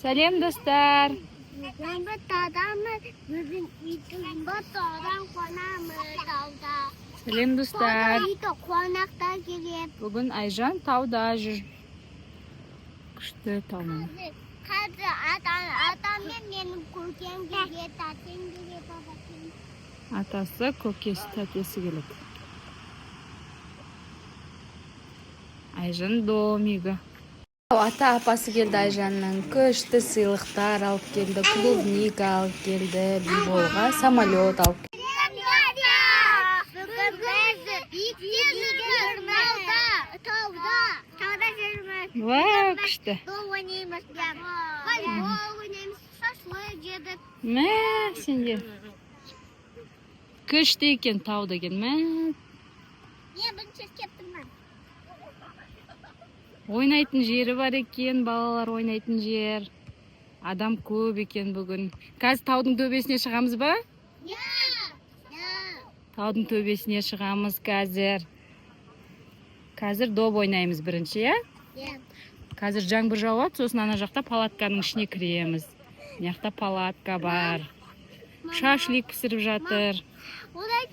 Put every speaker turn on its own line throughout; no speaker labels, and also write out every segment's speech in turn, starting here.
Сәлем, достар.
Бүгін бір таудамыз, бүгін үйдің бір таудан қонамыз тауда.
Сәлем, достар.
Үйге қонақтар келіп.
Бүгін Айжан тауда жүр. Күшті тау міне.
Қазір атам мен менің көкем келеді, тәтем келеді, бабам.
Атасы, көкесі, тәтесі келеді. Айжан домигі. Ата апасы келді Айжанның. Күшті сыйлықтар алып келді, клубника алып келді, Биболға самолет алып келді.
Бүгін біз биікте жүрміз, тауда, тауда, тауда жүрміз.
Уа, күшті.
Доп ойнаймыз, волейбол ойнаймыз, шашлык жедік.
Мә, сендер. Күшті екен тау деген, мә.
Мен бірінші кептім.
Ойнайтын жері бар екен, балалар ойнайтын жер. Адам көп екен бүгін. Қазір таудың төбесіне шығамыз ба?
Иә. Иә.
Таудың төбесіне шығамыз қазір. Қазір доп ойнаймыз бірінші, иә?
Иә.
Қазір жаңбыр жауады, сосын ана жақта палатканың ішіне кіреміз. Мына жақта палатка бар. Шашлик пісіріп жатыр.
Одан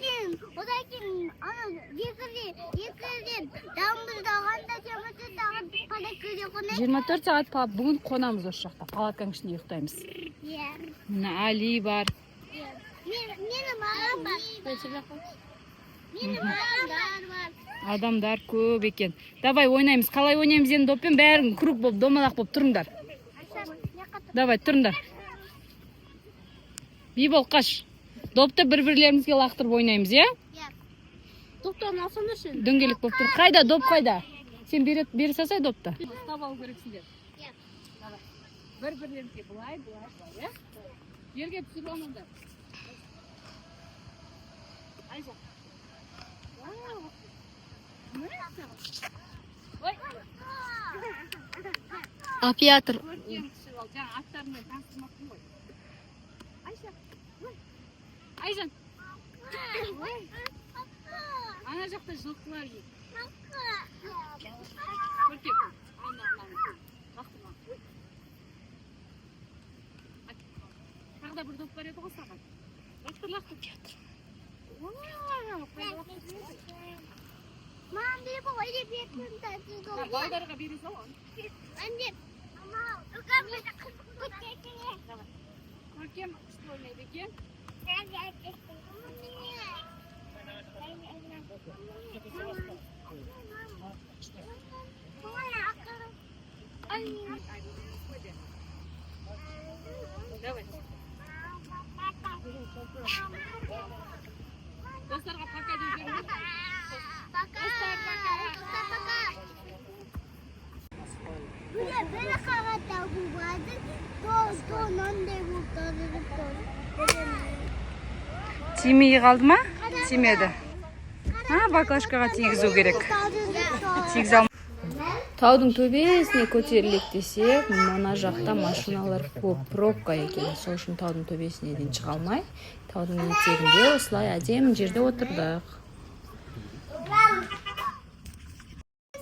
кейін ана екі рет жаңбыр жауғанда темірді тағы палаткада қонайық.
24 сағат бүгін қонамыз осы жақта. Палатканың ішінде ұйықтаймыз.
Иә.
Мына Али бар.
Иә. Менің ағам бар. Менің ағам бар.
Адамдар көп екен. Давай ойнаймыз. Қалай ойнаймыз енді доппен? Бәрің круг болып, домалақ болып тұрыңдар. Давай, тұрыңдар. Бибол, қаш. Допты бір-бірлерімізге лақтырып ойнаймыз, иә?
Иә.
Топтан алсаңдаршы енді.
Дөңгелек болып тұр. Қайда, доп қайда? Сен бере салсай допты. Ұстап алу керексіңдер.
Иә.
Давай. Бір-бірлерімізге былай, былай, былай, иә? Жерге түсіріп алмаңдар. Айжан. Вау. Мә саған. Ой.
Апиатр.
Көркем түсіріп ал. Жаңа аттарымен таныстырмаппын ғой. Айша. Ой. Айжан. Ой. Ана жақта жылқылар жүр. Көркем. Ана, ана. Лақтырма. Ай. Тағы да бір доп бар еді ғой саған. Лақтыр, лақтыр. Уау, қайда лақтырдың?
Мам, bir bu öyle bir
Мына балдарға бере сал оны.
Anne. Ama
Көркем күшті ойнайды екен. Давай. Достарға пока деп жіберіңдер.
Пока.
Достар, пока.
Достар, пока. Böyle böyle қағазда болады. То мынандай болып тазарып тұр.
Тимей қалды ма? Тимеді. А, баклажкаға тигізу керек. Тигізе. Таудың төбесіне көтерілейік десек, мына жақта машиналар көп, пробка екен. Сол үшін таудың төбесіне дейін шыға алмай, таудың етегінде осылай әдемі жерде отырдық.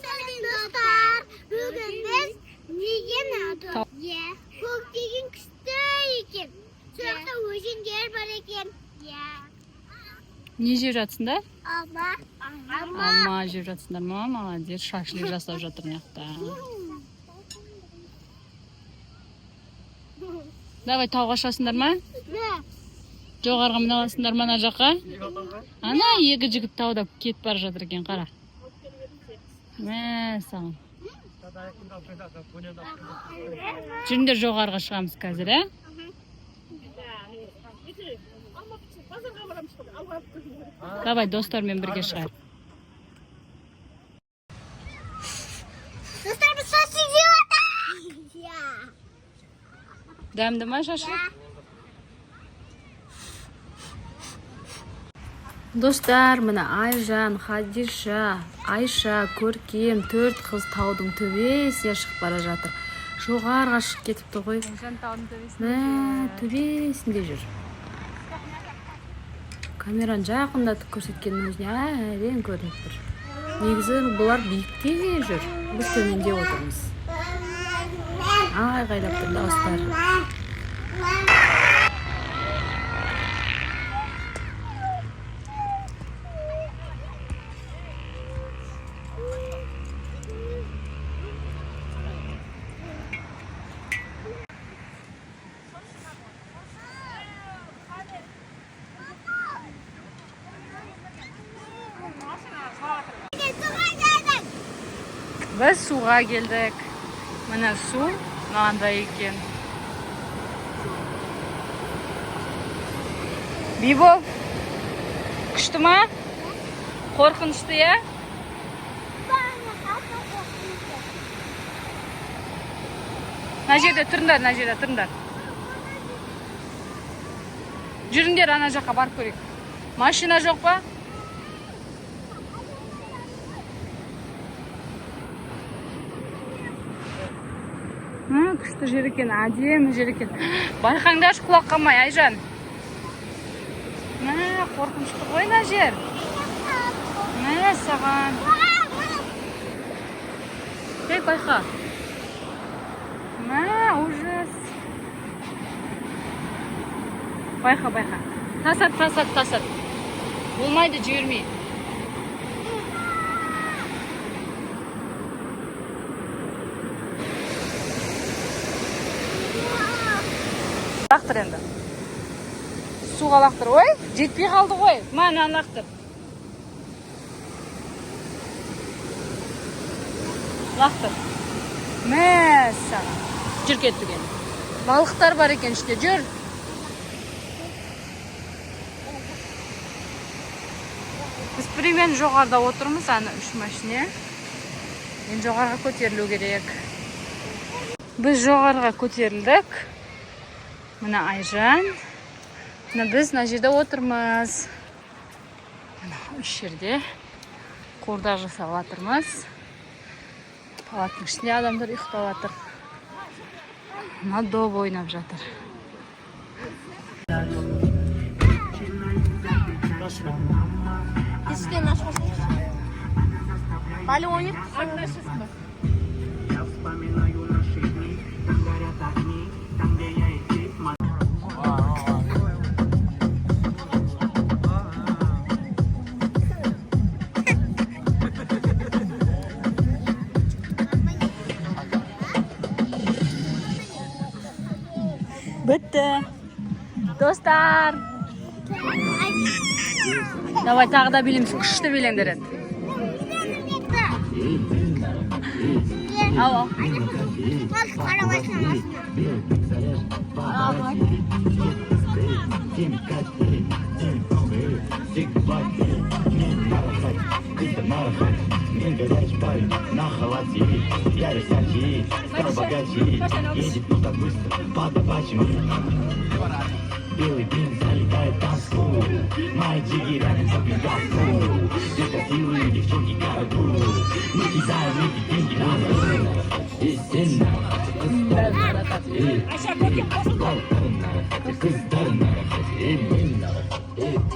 Сәлем, достар. Бүгін біз деген Иә. Көк деген күшті екен. Сол жақта өзендер бар екен. Иә.
Не жеп жатсыңдар?
Алма. Алма.
Алма жеп жатсыңдар ма? Молодец, шашлик жасап жатыр мына жақта. Давай тауға шығасыңдар ма?
Не?
Жоғарыға міне аласыңдар ма ана жаққа? Ана екі жігіт тауда кетіп бара жатыр екен, қара. Мә саған. Жүріңдер, жоғарыға шығамыз қазір, ә? Давай достармен бірге шығайық.
Достар, біз шашлик жеп жатырмыз. Иә.
Дәмді ма шашлик? Достар, міне Айжан, Хадиша, Айша, Көркем, төрт қыз таудың төбесіне шығып бара жатыр. Жоғарыға шығып кетіпті ғой. Мә, төбесінде жүр. Камераны жақындатып көрсеткеннің өзіне әрең көрініп тұр. Негізі бұлар биікте жүр, біз төменде отырмыз. Айғайлап тұр дауыстары.
Суға келдік.
Біз суға келдік. Міне, су мынандай екен. Бибол, күшті ма? Қорқынышты, иә?
Бана қатты қорқынышты.
Мына жерде тұрыңдар, мына жерде тұрыңдар. Жүріңдер, ана жаққа барып көрейік. Машина жоқ па? Күшті жер екен, әдемі жер екен. Байқаңдаршы, құлап қалмай, Айжан. Мә, қорқынышты ғой мына жер. Мә саған. Ей, байқа. Мә, ужас. Байқа, байқа. Тас ат, тас ат, тас ат. Болмайды, жібермей. Лақтыр енді. Суға лақтыр. Ой, жетпей қалды ғой. Мә, мынаны лақтыр. Лақтыр. Мә саған. Жүр, кеттік енді. Балықтар бар екен іште. Жүр. Біз примерно жоғарыда отырмыз, ана үш машине. Енді жоғарыға көтерілу керек. Біз жоғарыға көтерілдік. Мына Айжан. Мына біз мына жерде отырмыз. Мына үш жерде қуырдақ жасап жатырмыз. Палатканың ішінде адамдар ұйықтап жатыр. Мына доп ойнап жатыр.
Есіктен ашпасаңшы. Балі ойнайық.
Я вспоминаю наши дни, там горят огни, там, где я и ты.
Бітті. Достар. Давай тағы да билейміз. Күшті билеңдер енді. Ал, ал.
Қарамайсың машина.
Мен горячий парень на халате. Я Версачи, стал богаче. Едет, ну так быстро, по табачьему. Белый дым залетает в танцпол. Мои джиги рядом за пегасу. Все красивые девчонки городу. Мы кидаем эти деньги на И сен на рахате, қыздар на рахате. Балдар на рахате, қыздар на рахате. Мен на рахате.